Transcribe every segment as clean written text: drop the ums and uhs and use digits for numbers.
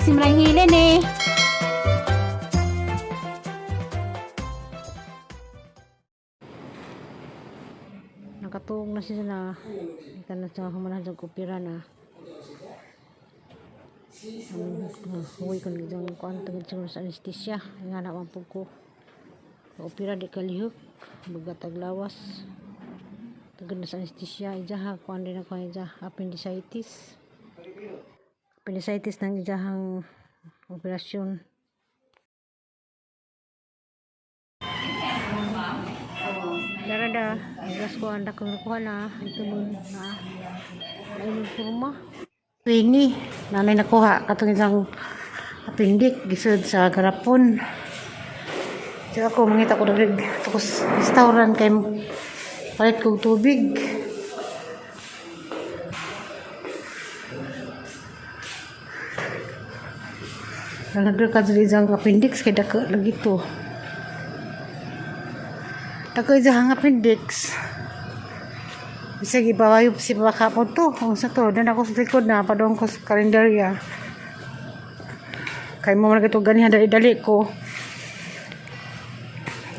Simrang Hilen eh. Nakatuog na siya na. Ika na sa humanan sa kupira na. Ang huwi ko nang kuan tungod sa anesthesia. Nga na ang ko. Opera di kalihok. Bagatag lawas. Tungod na sa anesthesia. Ijaha kuan din ako ija appendicitis. Appendicitis ng ijahang operasyon. Darada, gas ko anda kong nakuha na. Ito mo na. Ay, forma. Ini, nanay nakuha katong isang appendix gisod sa garapon. Tsaka ako mangita ko dagdag tapos restaurant kay palit kog tubig. Nagdagdag ka sa isang appendix kay dako lagi to. Dako isang appendix. Bisag ibawayo si baka po to. Kung sa to, dan ako sa likod na, padong ko sa kalendarya. Kay mo man ito ganihan dali-dali ko.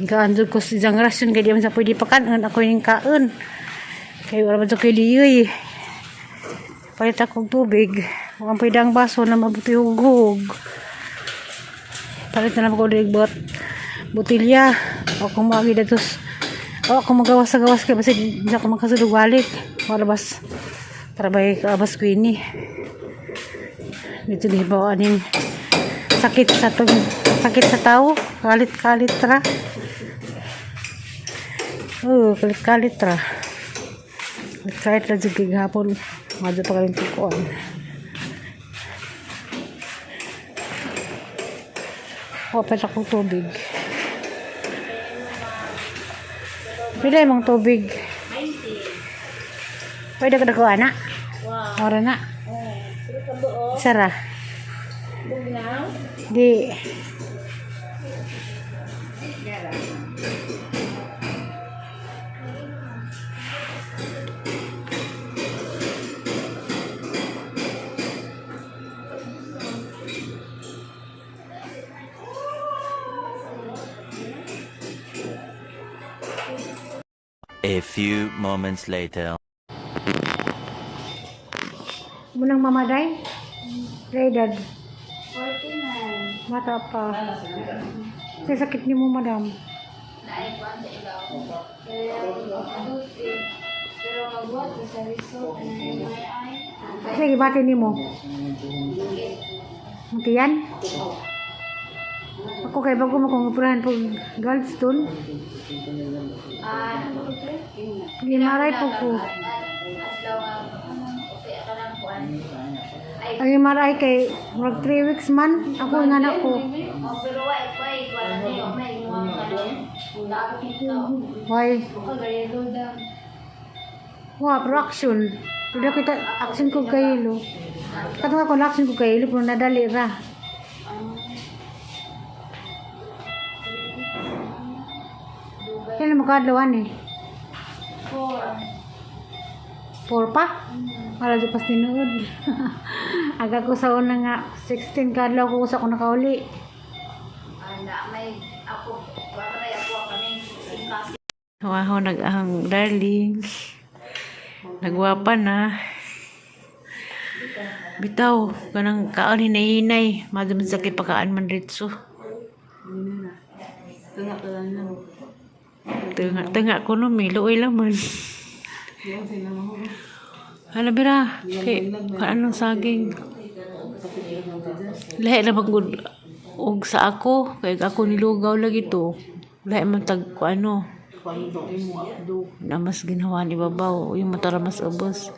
Gaan jud ko sa isang rasyon kay di man sa pwede pakanon ako yung kaon. Kay wala man sa kay liyoy. Palit akong tubig. Mukhang pwede ang baso na mabuti hugog. Palit na lang ako dili bot botilya. O kung maagi datos. O kung magawas sa gawas kay basta di ako makasulog balik. Wala bas trabay ka abas ko ini. Dito di ba aning sakit sa tong sakit sa tao. Kalit-kalit ra. Oo, kalit-kalit ra. Kalit ra jud kay gahapon. Madto pa kaling tukuan. Wa pa akong tubig. Pila imong tubig? 90. Pwede ka dako ana? Wow. Ora na. Oh, pero ka buo. Sara. Bugnaw. Di. Dara. A few moments later. Munang mamaday. Raydad. 49. Mata pa. Sa sakit ni mo, madam. Naay ko sa ilaw. Pero pero magbuhat ko sa result ng MRI. Sige, bati ni mo. Mutiyan? Ako kay bago mo kong operahan pag gallstone. Ah, Gimaray po ko. Adlaw nga okay ka lang kuan. Ay, Ang MRI kay murag 3 weeks man. Ako nga na ko. oh, pero wa wa kuan na niyo may mga kanang dapat ka. Why? Ka gayelo daw. Wa, pero action. Pero kita action ko kay ilo. Katong ako na action ko kay ilo pero nadali ra. Kailan mo kaadlawan eh? 4. 4 pa? Wala di pas tinuod. Aga ko sa una nga, 16 kadlaw ko sa ako nakauli. Ana may ako para ako kami singkas. Wow, nag-ahang darling. Nagwapa na. Bitaw, kanang kaon hinay-hinay. Madam sa pakaan man ritso. Tunga, tunga ko no, may luoy laman. Ano bira? Kay, anong saging? Lahi na bang og sa ako, kay ako nilugaw lagi to. Lahi man tag ko ano. Na mas ginawa ni babaw, yung matara mas ubos.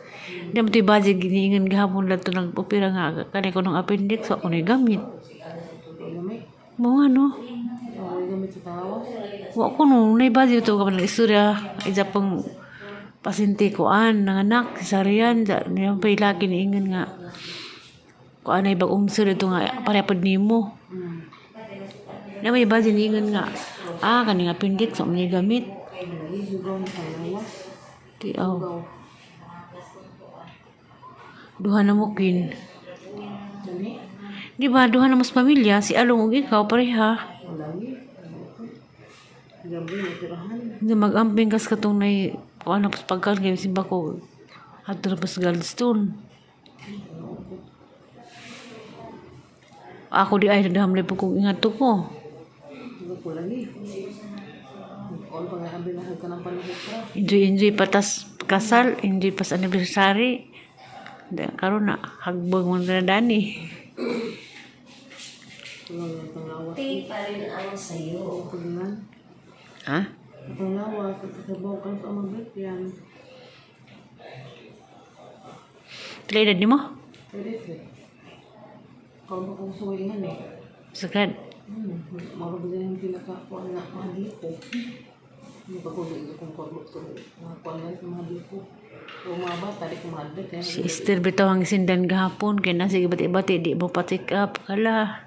Di mo to'y budget giniingan gahapon lang to nag-opera nga kani ko ng appendix ako ni gamit. Mo nga no. Wa ko no, nay budget to kapag nag-istorya isa pang pasyente ko an nanganak cesarean ja niya pa lagi niingan nga kuan ay bagong sir ito nga pare pud nimo. Na may budget niingan nga ah kaning appendix so ni gamit. Di aw. Duha na mo kin. Di ba duha na mas pamilya si Along ug ikaw pareha. Wala ni. Gabi, natirahan. Hindi mag-amping kas katong nay kuan na pas pagkaon kay simba ko adto na pas Gladstone. Ako di ay nadamli po kong ingat to ko. Hindi ko lagi. All pa nga abi na ka ng panahon pa. Enjoy enjoy patas kasal, enjoy pas anniversary. Da, karon na hagbang man na dani. Wala nga pangawa. Tea pa rin ang sayo. Pagnan. Ha? Pangawa sa sabaw ka sa mga yan. Pila edad nimo? Pwede tre. Kau ba kung suwingan eh. Sagad. Maro ba din yung pinakakuan na mahadli ko. Hindi pa ko di kung pagluto. Mga kuan na sa mahadli ko. O mga bata, di ko mahadli. Kaya Si Esther bitaw ang sindan gahapon kay nasa bati-bati di mo pa check up kala.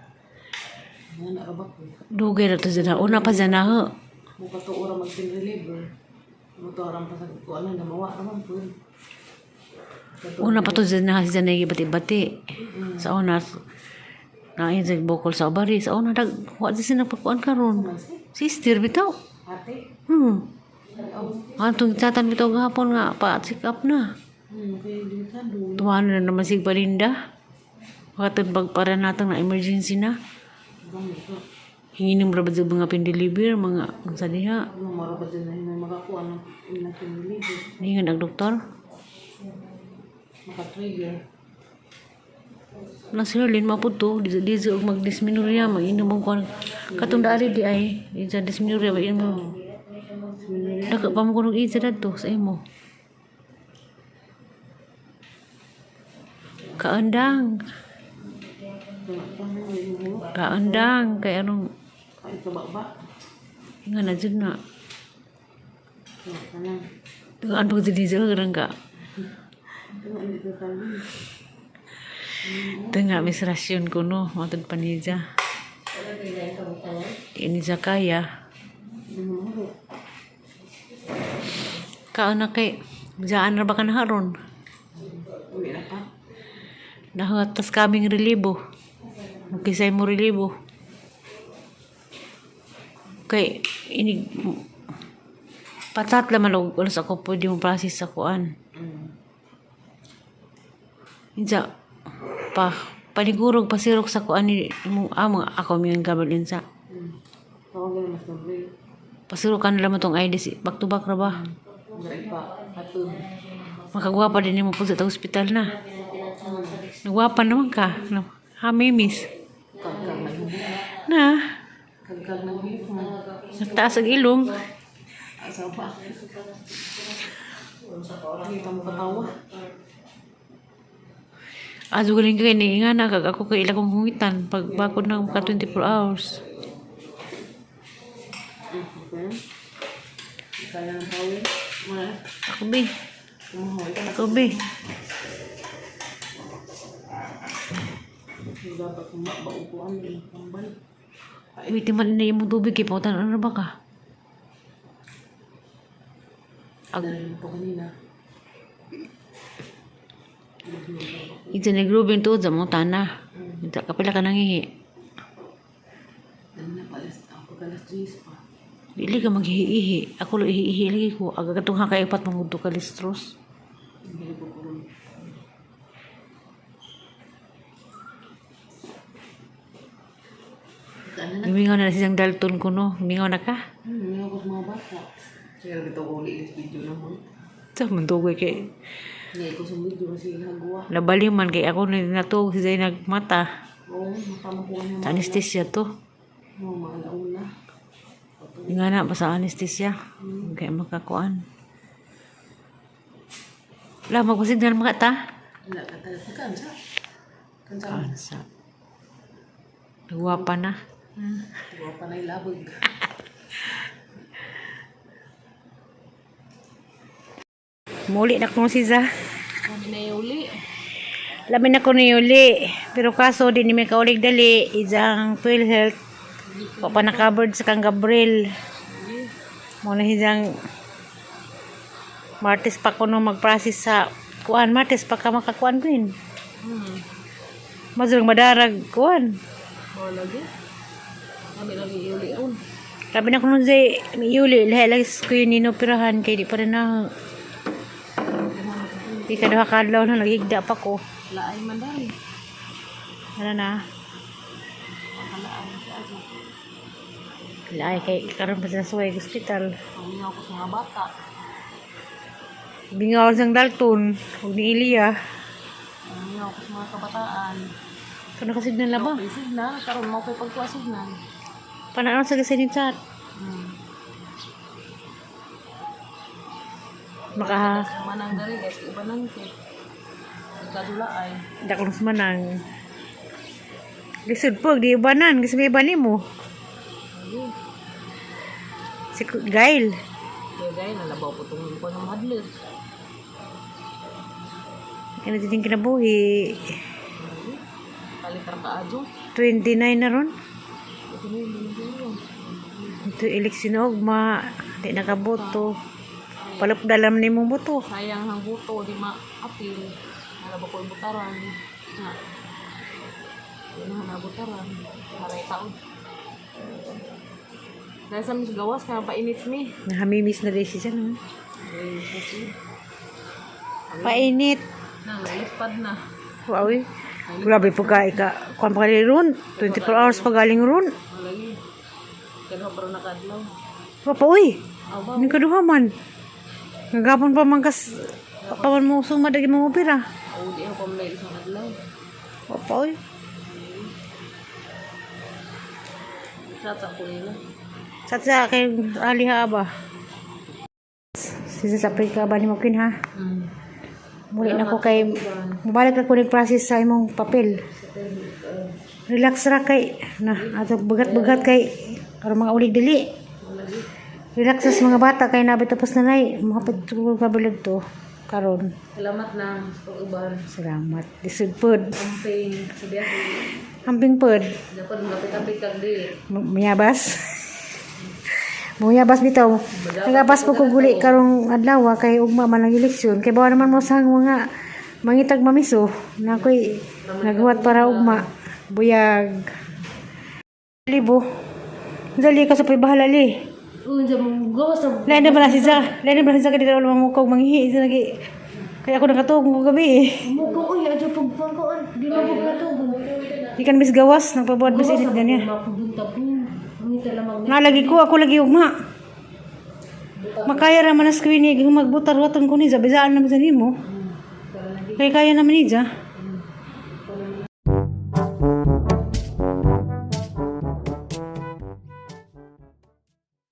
Nga na ba ko. Dugay ra to sa una pa sa naho. Muka to ora mag-pain reliever. Mo to aram pa sa kuan na mawa raman po yun. Una pa to sa naho si Janay bati-bati. Sa una na sa bukol sa obari sa una dag wa di sila nagpakuan karon. Si Esther bitaw. Ate? Antong chatan bitaw gahapon nga pa check up na. Kaya delikado. Tumahan na naman si Balinda. Katong pagpara natang na emergency na. Gamit ko. Hingin ng brabad sa mga pin-deliver, mga ang sa diha. Ano, maro ba din na yung makakuha ng ilang pain reliever. Ningan ang doktor. Makatrigger. Na si Herlin maputo, di di og magdisminorya, mag-inom og kuan. Katong daari di ay, di sa dysmenorrhea mag-inom. Dako pa mo kunog isa dadto sa imo. Kaandang, kaandang kay anong Ay, kababa. nga na jud na. Ka na. Tugaan pag di sa karang ka. Ito hindi ka tali. Ito nga misrasyon ko no, matod pa niya. Di niya kaya. Hindi mo mahalo. Kaon na kay, diyan na ba ka na haron? Uwi na ka. Nahatas kaming relibo. Kisay mo relibo. Kay, inig, patat laman og alas ako pwede mo process sa kuan. Insa, pa, panigurog, pasirok sa kuan ni, mo, ah, mga ako mi ang gabal insa. Tawag na mas Gabriel. Pasirok ka na lang itong ID, si, back to back ra ba? Garay pa. Atod. Makagwapa din mo po sa ospital na. Nagwapa naman ka. No? Ha, mimis. Kagkag naghubog. Na, Kagkag naghubog. nagtaas ang ilong. Asa pa. Hindi ka makatawa. Azo galing kay ni nga na kag ako kay ila kong hungitan pag bakod na maka 24 hours. Okay. Kaya ng tawin. Mga. Ako be, Kumahoy ka na. ako be. Dapat kumabaupuan. Kambal. Wait man na imong tubig kay pautan ano ba ka? Ag Dahil mo pa kanina. Ito na grubing tuod sa mong tana. Ito kapila ka nangihi. Dahil na pala. Ako kalas 10 pa. Dili ka maghihihi. Ako lang ihihi lagi ko. Aga katong hakaipat mangudto ka listros. Hindi ko kurun. Ano na? Gimingaw na siyang Dalton ko no. Gimingaw na ka. May ako sa mga bata. Kaya dito ko uli yung video na mo. Sa mundugoy kay Hindi ko sa video kasi ginagawa. nabali man kay ako na natuog si Zay nagmata. Oo, matamakuha niya Sa anesthesia to. mga mga alauna. Nga na pa sa anesthesia. Kaya makakuan. La, magpasignan mga ta. Wala ka talaga. Kansa. Kansa. Kansa. Nagwapa na. Gawa pa na ilabog. Muli na kong si Za. Uli. Lamin na ko ni Yuli. Pero kaso, di ni may kaulig dali. Izang PhilHealth. Wa pa na-covered sa kang Gabriel. Muna hizang Martes pa ko no mag-process sa kuan. Martes pa ka makakuan ko yun. Mazurang madarag kuan. Oh, lagi. Kami lagi iuli ron. Sabi na ko nun say, yuli, lahi lang ko yun ninoperahan kay di pa rin na. Di ka duha ka adlaw na naghigda pa ko. Laay man dali. Ano na? Laay sa aja. Lahi kay karon pa sa suway hospital. Ang ko sa mga bata. Bingaw sang Dalton ug ni Elia. Ang ko sa mga kabataan. Kano kasi signal na ba? Okay, signal. Karon mo kay pagkuha signal. Pananaw sa kasi ni chat. Maka Manang dali guys, iba nang kay. Ikadula ay. dakong manang. Lisod po, di ubanan. Kasi may iba nimo. Si Gail. Kaya gaya nalabaw po itong ko ng madler. Ano din kinabuhi? Palit ra ka adyo. 29 na ron. Ito na yun, yun, yun. Ito eleksyon na ugma. Di nakaboto. Palapdalam ni mong boto. Sayang ang buto, di ma-apil. Nalaba ko ibutaran. Na. Yun na nabutaran. Haray taon. Dahil sa mis gawas, kaya painit mi. Nahamimiss na rin siya. No? Painit. Na, nalipad na. Wow, eh. Grabe po ka, ika. Kuan pa ka ron. 24 hours pa galing ron. Malagi. Kaya pa rin nakadlaw. Papa, uy. Aw ba? Ano ka duha man? Gagapon pa man kas... Pa man mo suma dagi mo opera. Oo, di ako may isang adlaw. Papa, uy. Chat ako nila. Sa sa kay Ali ha ba? Sisa sa ka ba ni mo kin ha? Muli na ko kay mubalik na ko ni process sa imong papel. Relax ra kay na ato bagat-bagat kay aron mga ulig dili. Relax sa mga bata kay nabi tapos na nay mahapit ko kabilog to karon. Salamat na sa pag-uban. Salamat. Lisod pod. Campaign sa biyahe. Amping pod. Dapat magkapit-kapit kag di. Muyabas. Muyabas bitaw. Nagabas po ko guli karong adlaw kay ugma man ang eleksyon. Kay bawa naman mo sa mga mangitag mamiso na ako'y naghuwat para ugma. Buyag. Libo. Dali ka sa pay bahala li. Unsa mong gawas sa Lain na ba na si Za? Lain na ba na si Za kay dito wala mo kog manghi sa lagi. Kaya ako nakatuog ko gabi eh. Muko uy adyo pagpangkoan. Di na ko natugo. Di ka na mis gawas nagpabuhat bis init ganyan. Mapugunta po. Ang lamang Nalagi ko, ako lagi ugma. Makaya ra man as kwini, magbutar watan ko ni Zabizaan naman sa nimo. Kaya kaya naman ni Ja.